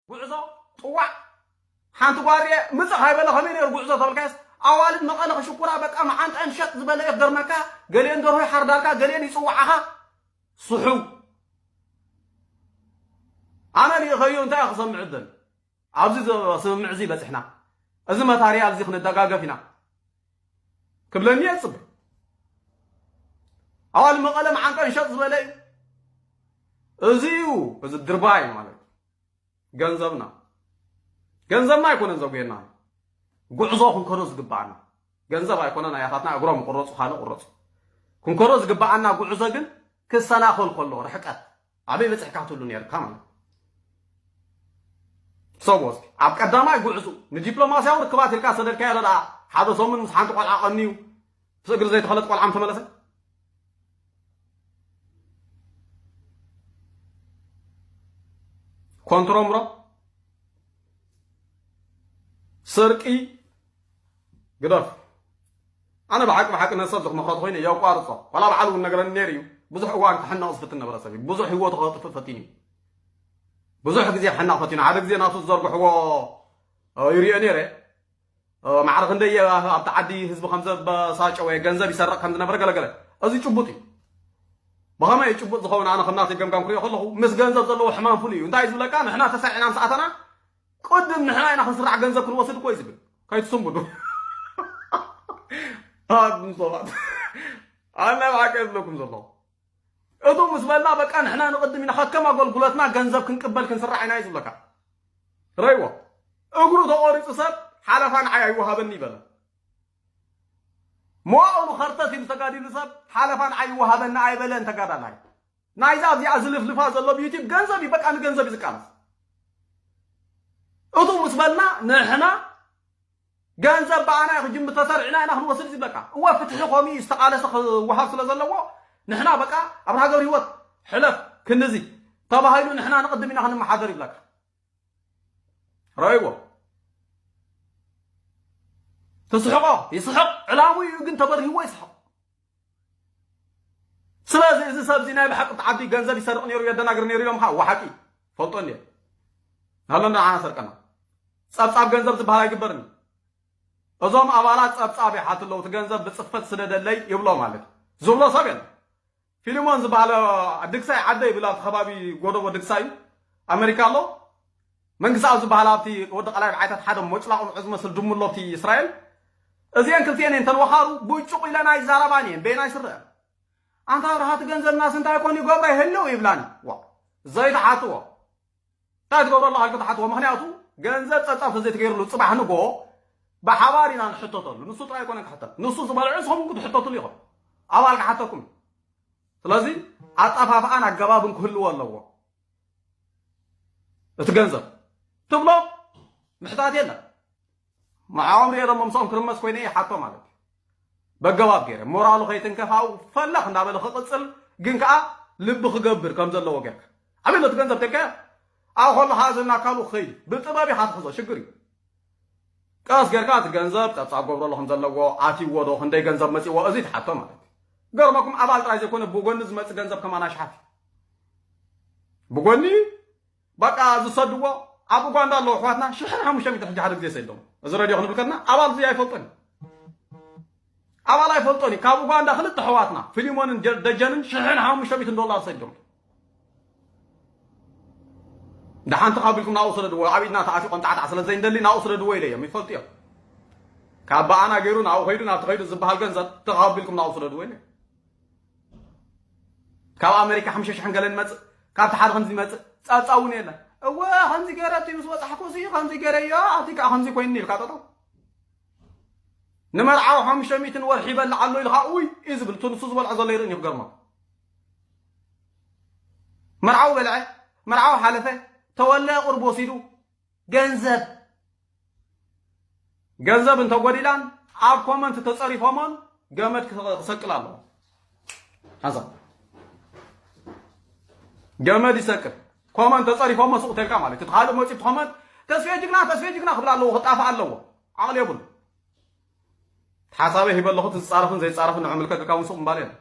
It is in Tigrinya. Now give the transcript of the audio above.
ጉዕዞ ጥዋዕ ሓንቲ ጓል ርኤ ምጽእ ካይበለ ከመይ ነይሩ ጉዕዞ ተበልካስ ኣዋልድ መቐለ ክሽኩራ በቃ መዓንጠን ሸጥ ዝበለ እየ ክገርመካ። ገሊአን ደርሆ ይሓርዳልካ፣ ገሊአን ይጽውዓኻ። ስሑ ኣነ ልኢኸዮ እንታይ ክሰምዕ ደል ኣብዚ ስምምዕ እዚ በጽሕና፣ እዚ መታርያል እዚ ክንደጋገፍ ኢና ክብለኒ እየ ዝጽበ። ኣዋል መቐለ መዓንቀን ሸጥ ዝበለ እዩ። እዚ እዩ እዚ ድርባይ ማለት ገንዘብና። ገንዘብና ኣይኮነን ዘጉየና፣ ጉዕዞ ክንከዶ ዝግባኣና። ገንዘብ ኣይኮነን ኣያታትና እግሮም ቁረጹ ካልእ ቁረጹ። ክንከዶ ዝግባኣና ጉዕዞ ግን ክሰናኸል ከሎ ርሕቀት ኣበይ በጺሕካ ትብሉ ነርካ ማለት። ሰቦስ ኣብ ቀዳማይ ጉዕዙ ንዲፕሎማስያዊ ርክባት ኢልካ ሰደድካዮ ደኣ ሓደ ሰሙን ምስ ሓንቲ ቆልዓ ቀንዩ ምስ እግሪ ዘይተኸለት ቆልዓ ምተመለሰ ኮንትሮምሮ ስርቂ ግደፍ። ኣነ ብሓቂ ብሓቂ ነሰብ ዝኽመኽሮ ተኾይነ የቋርጾ። ዋላ በዓል እውን ነገረኒ ነይሩ እዩ። ብዙሕ እዋን ክሕነቕ ዝፍትን ነበረ ሰብ እዩ። ብዙሕ ህይወቱ ከጥፍእ ፈቲኑ እዩ። ብዙሕ ግዜ ክሕነቕ ፈቲኑ። ሓደ ግዜ ናቱ ዝዘርግሕዎ ይሪኦ ነይረ። ማዕረ ክንደይ ኣብቲ ዓዲ ህዝቢ ከም ዘበሳጨወ ገንዘብ ይሰርቕ ከም ዝነበረ ገለገለ። እዚ ጭቡጥ እዩ። ብኸመይ እዩ ጭቡጥ ዝኸውን? ኣነ ከም ናተይ ገምጋም ክሪኦ ከለኹ ምስ ገንዘብ ዘለዎ ሕማም ፍሉይ እዩ። እንታይ እዩ ዝብለካ? ንሕና ተሳዒና ምስ ኣተና ቅድም ንሕና ኢና ክንስራዕ ገንዘብ ክንወስድ እኮ እዩ ዝብል። ከይትስንብዱ ኣቱም ሰባት። ኣነ ብሓቂ እየ ዝብለኩም ዘለኹ። እቱ ምስ በልና በቃ ንሕና ንቕድም ኢና ከከም ኣገልግሎትና ገንዘብ ክንቅበል ክንስራዕ ኢና እዩ ዝብለካ። ረይዎ እግሩ ተቖሪፁ ሰብ ሓለፋ ንዓይ ኣይወሃበኒ ይበለ። መዋእሉ ኸርተት ኢሉ ተጋዲሉ ሰብ ሓለፋ ንዓይ ይወሃበኒ ኣይበለን ተጋዳላይ። ናይዛ ኣብዚኣ ዝልፍልፋ ዘሎ ብዩቲብ ገንዘብ እዩ በቃ ንገንዘብ እዩ ዝቃለስ። እቱ ምስ በልና ንሕና ገንዘብ ብኣና እዩ ክጅምር ተሰሪዕና ኢና ክንወስድ ዝብለካ እወ ፍትሒ ከምኡ እዩ ዝተቃለሰ ክወሃብ ስለ ዘለዎ ንሕና በቃ ኣብርሃ ገብረ ህይወት ሕለፍ ክንዚ ተባሂሉ ንሕና ንቕድም ኢና ክንመሓደር ይብለካ። ረእይዎ ትስሕቆ ይስሕቕ ዕላሙ እዩ ግን ተበርሂዎ ይስሕቕ። ስለዚ እዚ ሰብ እዚ ናይ ብሓቂ ዓዲ ገንዘብ ይሰርቕ ነይሩ የደናግር ነይሩ ኢሎም ካ ዋሓቂ ፈልጦ እንድየ ናሎ ንዓና ሰርቀና ጸብጻብ ገንዘብ ዝበሃል ኣይግበርን እዩ። እዞም ኣባላት ጸብጻብ ይሓት ኣለዉ እቲ ገንዘብ ብጽፈት ስደደለይ ይብሎ ማለት እዩ ዝብሎ ሰብ የለን። ፊልሞን ዝበሃለ ድግሳይ ዓደ ይብል ኣብቲ ከባቢ ጎደቦ ድግሳይ እዩ ኣመሪካ ኣሎ። መንግስቲ ኣብ ዝበሃል ኣብቲ ወዲ ቀላይ ብዓይታት ሓደ ሞጭላቕ ንዑ ዝመስል ድሙ ኣሎ ኣብቲ እስራኤል። እዚአን ክልቲአን እየን ተን ወኻሩ ብጭቕ ኢለን ኣይዛረባን እየን በየናይ ስረአን ኣንታ ኣብርሃ እቲ ገንዘብናስ እንታይ ኮን ይገብሮ ይህልው ይብላኒ። ዋ ዘይትሓትዎ እንታይ ትገብሮ ኣለኻ ኢልካ ትሓትዎ። ምኽንያቱ ገንዘብ ጸብጻብ ተዘይተገይርሉ ጽባሕ ንጎ ብሓባር ኢና ንሕተተሉ። ንሱ ጥራይ ኣይኮነን ክሕተት ንሱ ዝበልዑ ንስኹም ክትሕተትሉ ኢኹም። ኣባል ክሓተኩም። ስለዚ ኣጠፋፍኣን ኣገባብን ክህልዎ ኣለዎ። እቲ ገንዘብ ትብሎ ምሕታት የለን። ንዓኦም ሪኤ ዶ መምስኦም ክርመስ ኮይነ ይሓቶ ማለት እዩ። በገባብ ገይረ ሞራሉ ከይትንከፍ ኣብኡ ፈለኽ እንዳበለ ክቕጽል ግን ከኣ ልቢ ክገብር ከም ዘለዎ ጌርካ ኣበይ ኣሎ እቲ ገንዘብ ተልካዮ ኣብኡ ከሎ ከኣ ዘናካሉ ክኸይድ ብጥበብ ኢኻ ትሕዞ ሽግር እዩ። ቀስ ጌርካ እቲ ገንዘብ ጸብጻብ ገብረሉ ከም ዘለዎ ኣትይዎ ዶ ክንደይ ገንዘብ መጺዎ እዚ ትሓቶ ማለት እዩ። ገርመኩም ኣባል ጥራይ ዘይኮነ ብጎኒ ዝመጽእ ገንዘብ ከማን ኣሽሓት እዩ። ብጎኒ በቃ ዝሰድዎ ኣብ ኡጋንዳ ኣለዉ ኣሕዋትና ሽሕን ሓሙሽተ ሚእትን ሕጂ ሓደ ግዜ ሰዶም እዚ ረድዮ ክንብል ከለና ኣባል እዚ ኣይፈልጦን እዩ። ኣባል ኣይፈልጦን እዩ ካብ ኡጋንዳ ክልተ ኣሕዋትና ፊሊሞንን ጀ- ደጀንን ሽሕን ሓሙሽተ ሚእትን ዶላር ሰዶም ደሓን ተኻቢልኩም ናብኡ ስደድዎ ኣብ ኢድና ተኣትዩ ቆንጣዕጣዕ ስለ ዘይንደሊ ናብኡ ስደድዎ ኢለዮም ይፈልጡ እዮም። ካብ በኣና ገይሩ ናብኡ ከይዱ ናብቲ ከይዱ ዝበሃል ገንዘብ ተኻቢልኩም ናብኡ ስደድዎ ኢለዮም። ካብ ኣመሪካ ሓምሽተ ሽሕን ገለን ይመጽእ ካብቲ ሓደ ከምዚ ይመጽእ ጸብጻብ እውን የለን። እወ ከምዚ ገይረ እቲ ምስ በጻሕኩ እዚ ከምዚ ገይረዮ ኣቲ ከዓ ከምዚ ኮይኑኒ ኢልካ ጠጠው ንመርዓዊ ሓሙሽተ ሚእትን ወርሒ ይበልዕ ኣሎ ኢልካ ኡይ እዩ ዝብል እቲ ንሱ ዝበልዖ ዘሎ ይርእን እዩ ክገርመኩም። መርዓዊ በልዐ መርዓዊ ሓለፈ ተወለ ቁርብ ወሲዱ ገንዘብ ገንዘብ እንተጎዲላን ኣብ ኮመንት ተጸሪፎሞን ገመድ ክሰቅል ኣለዎ። ሓንሳብ ገመድ ይሰቅል ኮመንት ተጸሪፎሞ ስቕ ተልካ ማለት እቲ ካልእ መፂ ኮመንት ተስፌ ጅግና ተስፌ ጅግና ክብል ኣለዎ ክጣፋ ኣለዎ። ዓቕሊ የብሉ ሓሳበ ሂበ ኣለኹ ዝፃረፍን ዘይፃረፍን ንዕምልከት ኢልካ እውን ስቕ ምባል የለን።